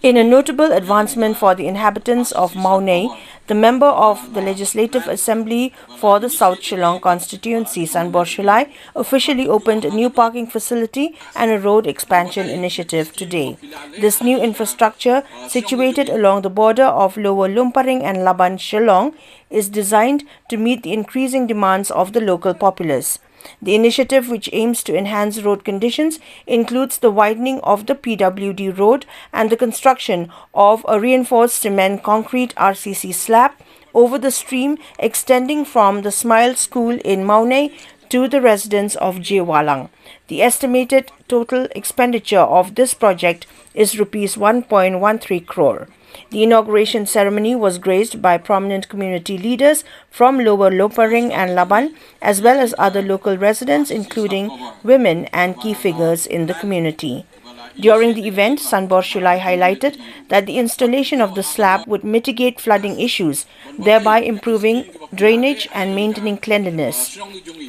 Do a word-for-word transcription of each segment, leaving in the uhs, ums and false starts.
In a notable advancement for the inhabitants of Mawhnei, the member of the Legislative Assembly for the South Shillong constituency, Sanbor Shullai, officially opened a new parking facility and a road expansion initiative today. This new infrastructure, situated along the border of Lower Lumparing and Laban, Shillong, is designed to meet the increasing demands of the local populace. The initiative, which aims to enhance road conditions, includes the widening of the P W D road and the construction of a reinforced cement concrete R C C slab over the stream extending from the Smile School in Mawhnei to the residence of Jewalang. The estimated total expenditure of this project is rupees one point one three crore. The inauguration ceremony was graced by prominent community leaders from Lower Lumparing and Laban, as well as other local residents, including women and key figures in the community. During the event, Sanbor Shullai highlighted that the installation of the slab would mitigate flooding issues, thereby improving drainage and maintaining cleanliness.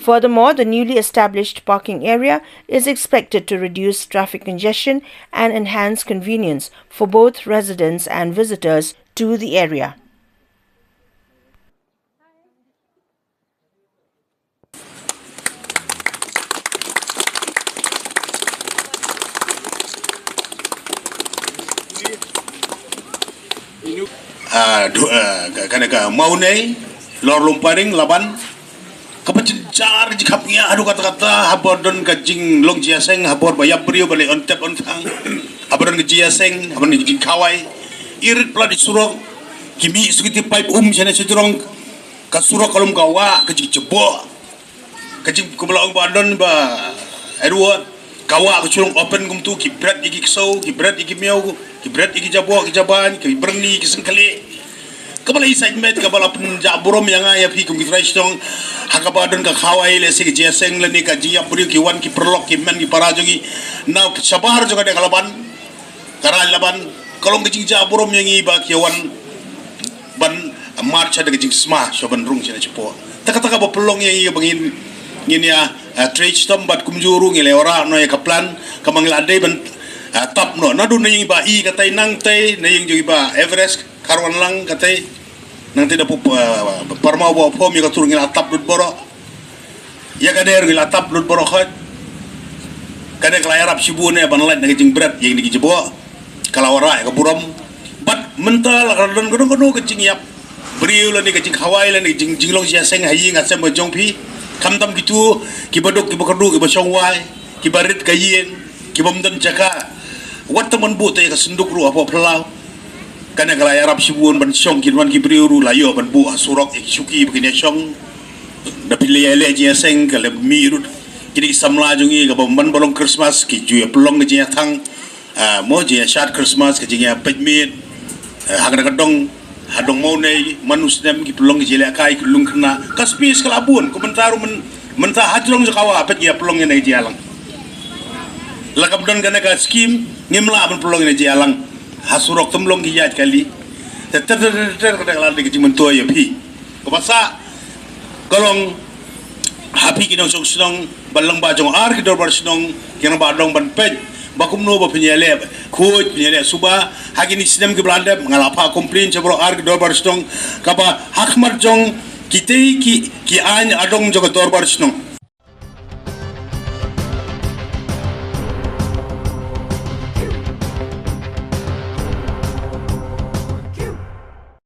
Furthermore, the newly established parking area is expected to reduce traffic congestion and enhance convenience for both residents and visitors to the area. Ah, du-, ah, ka, ka, ka Mawhnei, Lower Lumparing, Laban. Kaba jynjar jingkhapngiah haduh katta katta, haba don ka jinglong jingïaseng, haba ba ïap briew ba leh on tep on thang. Haba don ka jingïaseng, haba don ka jingkhawai. Irit palat i surok, ki mih suki ti paip um shane shajrong. Ka surok ka long ka wah, ka jingjaboh. Ka jing, kumba la ong ba don ba Edward, ka wah ka shu long open kumtu, ki bret ïa ki ksew, ki bret ïa ki miaw, ki bret ïa ki jaboh, ki jaban, ki byrni, ki syngkhlieh. Kaba la isait met, kaba la pynjah burom ïa nga ïa phi kum ki trai shnong. Ha kaba don ka khawai lehse ka jingïaseng lane ka jingïap briew, ki wan ki paralok, ki hynmen ki para jong ngi na shabar jong ka dei ka Laban, ka Raid Laban, ka long ka jingjah burom ïa ngi ba ki wan ban march ha da ka jingsma sha ban rung shane shapoh. Ta kata kaba pynlong ïa ngi ba ngin, ngin ïa, ah, trei shitom bad kumjuh ruh ngi la wanrah noh ïa ka plan kaba ngi la dei ban, ah, tap noh. Naduh na ïa ngi ba i katei nangtei na ïing jong i Bah Everest Kharwanlang katei. Nangtei da pu, ah, parmaw ba phom ïa ka tur ngi la tap lut baroh. Ïa ka der ngi la tap lut baroh khoit. Kane ka la ïarap shibun eh ban lait na ka jingbret ïa kine ki jaboh. Ka la wanrah ïa ka burom. Bad mynta la ka don kano kano ka jingïap briew lane ka jingkhawai lane ka jing, jinglong jingïaseng ha ïing ha sem ka jong phi. Khamtam kito kiba duk kiba kyrduh kiba shong wai, kiba rit ka ïing, kibym don jaka. Wat tang ban buh te ïa ka synduk ruh hapoh phyllaw. Kane ka la ïarap shibun ban shong, kin wan ki briew ruh la ïoh ban buh ha surok ïa ki shuki ba kin ïa shong. Da phi leh leh jingïaseng ka la mih ruh. Kine ki samla jong ngi kaba man ba long Christmas ki ju ïa pynlong ka jingïathang. Ah, mo jingïashad Christmas, ka jingïapeit miet. Ah, ha kane ka dong, ha dong Mawhnei, man u snem ki pynlong ka jingïalehkai, ki lung khynnah. Ka space ka la bun, kumta ruh myn, mynta ha jrong jong ka wah peit ngi ïa pynlong ïa kane ka jingïalang. La kam don kane ka skim, ngim lah ban pynlong ïa kane ka jingïalang. Ha surok tymlong ki ïaid kali. Ter ter ter ter, ka dei ka la dei ka jingmyntoi ïa phi. Kaba sah ka long ha phi ki nongshong shnong, ba lyngba jong ar ki dorbar shnong, ki rangbah dong ban peit ba kumno ba phin ïaleh khuid, phin ïaleh suba. Ha kine ki snem kiba la dep nga la phah complain sha baroh ar ki dorbar shnong, kaba ha khmat jong kitei ki, ki aiñ adong jong ka dorbar shnong.